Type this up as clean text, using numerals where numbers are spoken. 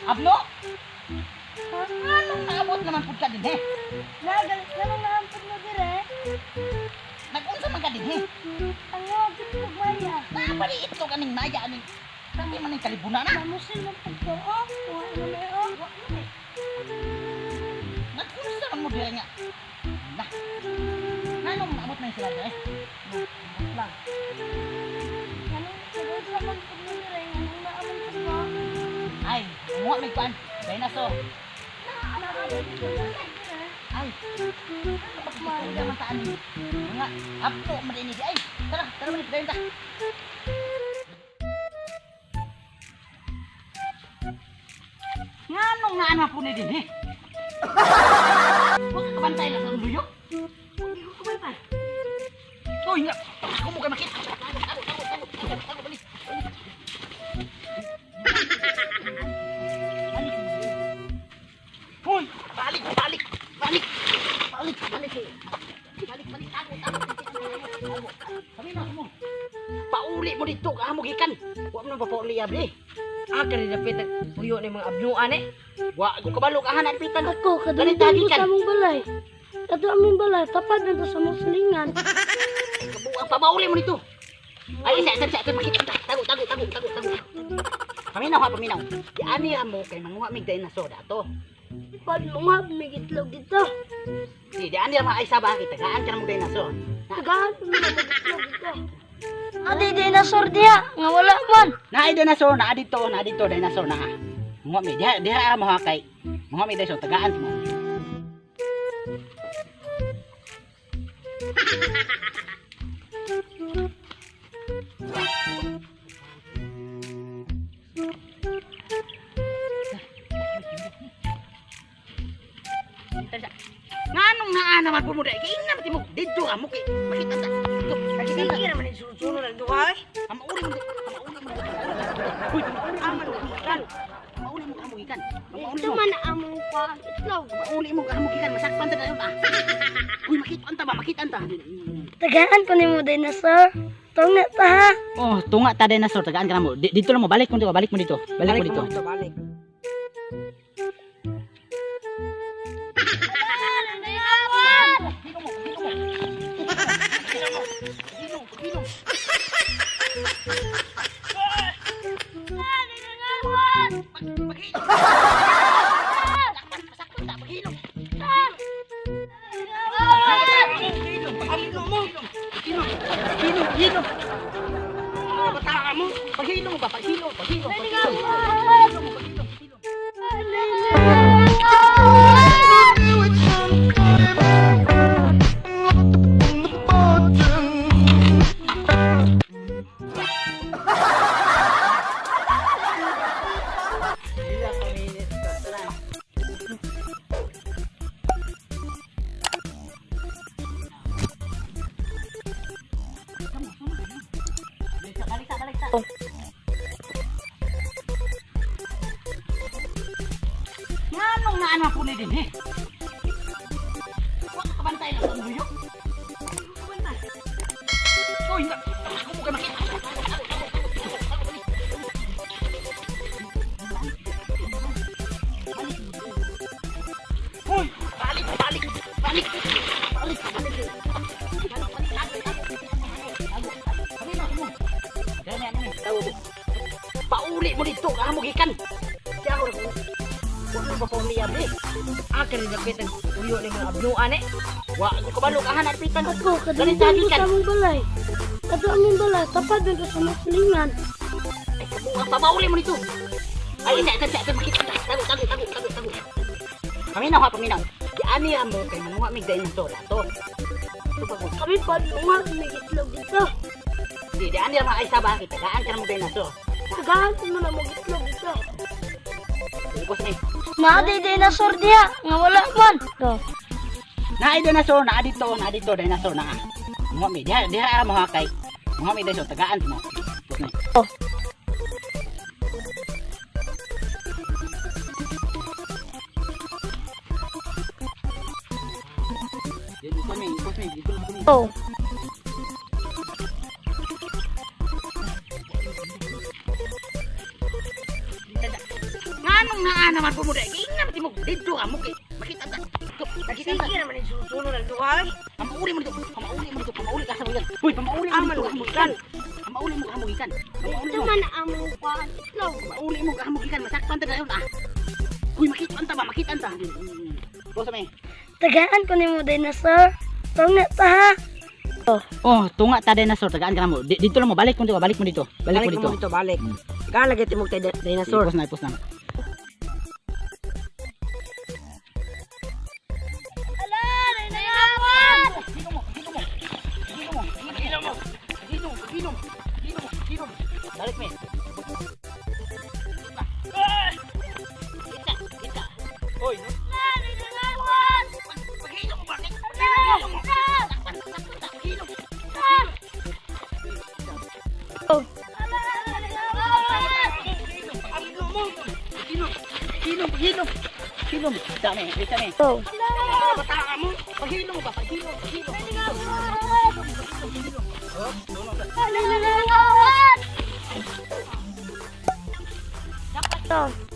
Abno? Anong naabot naman pud ka dinhi? Nagal, anong naampod mo dire? Nag-unsa man ka dinhi? Ang wagit ko maya. Naa itlog aning maya aning kami man ning kalibuna na. Mamusil man pud ko oh. Wa na may oh. Wa na may. Nag-unsa man mo dire nga? Na. Nganong naabot na yung sila dire? Lang. Anong nag-unsa man pud mo dire? Anong naamon pud mo? Ay, muha may kuan. Dinosaur. Ay, ano man taan ni? Mga abto man ini di ay. Tara, tara man dayon ta. Nganong naan man po ni dinhi? Wa ka kabantay lang sa luyo. Hindi ko kabantay. Uy, nga. Ako mo ka makita. Tago, tago, tago, tago, tago, tago, balik. Balik. Uy, balik, balik, balik. Balik, balik. Balik, balik, tago, tago, tago. Kami na mo. Pauli mo dito, amo gikan. Wa mo na papauli abli. Ah, kani dapit nagpuyo ni mga abnuan eh. Wa ko kabalo ka hanan pitan. Ako, Ganit kadunggan ko gikan. sa among balay. Kato aming balay, tapad na to sa among silingan. Kabuang pabauli mo dito. Ay, isa, isa, isa, isa, makita. Tago, tago, tago, tago, tago. Paminaw ha, paminaw. Di ani mo kay manguha mig dinosaur dato. Pad mga may itlog dito. Di ani ra ay saba kita. Tagaan ka na mo dinosaur. Tagaan mo mga itlog dito. Ate, dinosaur diha, nga wala man. Na ay dinosaur na dito, na dito dinosaur na. Manguha mi diha diha mo ha kay. Manguha mi dinosaur tagaan mo. Nganong naa naman po mo dai? Kay ina mo didto amo kay makita ta. Dito, makita ta. Sige naman yung sulod-sulod ang duha eh. Amauli mo, amauli mo. Uy, amauli mo gikan. Amauli mo amo gikan. Amauli Ito mo. man among kuan itlog. Amauli mo amo gikan masakpan ta dayon ah. Uy, makita ta ba? Makita ta. Tagaan ko nimo dinosaur. Tunga ta ha. Oh, tunga ta dinosaur, tagaan ka na mo. Dito lang mo, balik mo dito, balik mo dito. Balik mo dito. Dito, balik. Hilo mo, hilo mo. Hilo mo. Hilo, hilo. Paghilo. Sakpan, sakpan ta, paghilo. Hilo, paghilo mo. Hilo, hilo, hilo. Bata mo. Paghilo mo ba? Paghilo, paghilo, paghilo. Paghilo mo, paghilo, paghilo. Pila ka minutes ka. Tara. Balik ta, balik ta, balik ta. Daan man po ni din, eh. Wa ka kabantay lang ang luyo. Uy, ako mo ka makita. Uy, balik, balik, balik, balik, balik. Balik, balik, tago, tago, tago. Paminaw mo. Dali, ano ni? Tawo ko. Pauli mo dito, amo gikan. Siya ako. Wa mo ba pauli abi? Ah, kani dapit nagpuyo ni mga abnuan eh. Wa ko kabalo ka hanap pitan. Ako, Dali kadunggan ko gikan. sa among balay. Kato among balay, tapad na ko sa mga silingan. Ay, kabuang pabauli mo dito. Ay, isa, isa, isa, isa, makita. Tago, tago, tago, tago, tago. Paminaw ha, paminaw. Di ani amo kay manguha mig dinosaur ato. Ito pa ko. Kami pa, nga, may itlog dito. Di, di ani ra ay saba kita. Daan ka na mo dinosaur. Tagahan ko mo na mag itlog dito. Ubos ni. Naa dinosaur diha, nga wala man. To. Naay dinosaur, naa dito, naa dito dinosaur naa. Manguha mi diha, diha mo ha kay. Manguha mi dinosaur tagaan mo. Ubos ni. Oh. Di, ubos mi, ubos mi, ubos mi. Oh. Nganong naa naman po mo dai? Ingna man timog dito ka mo kay makita ta. Makita ta. Sige naman ni susuno ng duha eh. Pamauli mo dito, pamauli mo dito, pamauli ka sa gikan. Hoy, pamauli mo Aman dito, mo amo gikan. gikan. Pamauli mo amo gikan. Pamauli Ito mo. man among kuan itlog. Pamauli mo amo gikan, masakpan ta dayon ah. Uy, makita ta ba? Makita ta. Bosa me. Tagaan ko nimo dinosaur. Tunga ta ha. Oh. Oh, tunga ta dinosaur, tagaan ka na mo. Dito lang mo, balik mo dito, balik mo dito. Balik mo dito. Balik mo dito, balik. Gaan lagi timog tay dinosaur. Ipos na, ipos na. Ala, dinosaur. Ginom mo, ginom mo. Ginom mo, ginom mo. Ginom, ginom, ginom, ginom. Balik me. Kita, kita. Hoy, paghinom mo ba? Paghinom mo. Takpan, takpan, paghinom. Oh. Ginom, ginom, ginom. Ginom. Kita me, kita me. Oh. Bata mo. Paghinom mo ba? Paghinom, paghinom. Oh, no, no. Oh.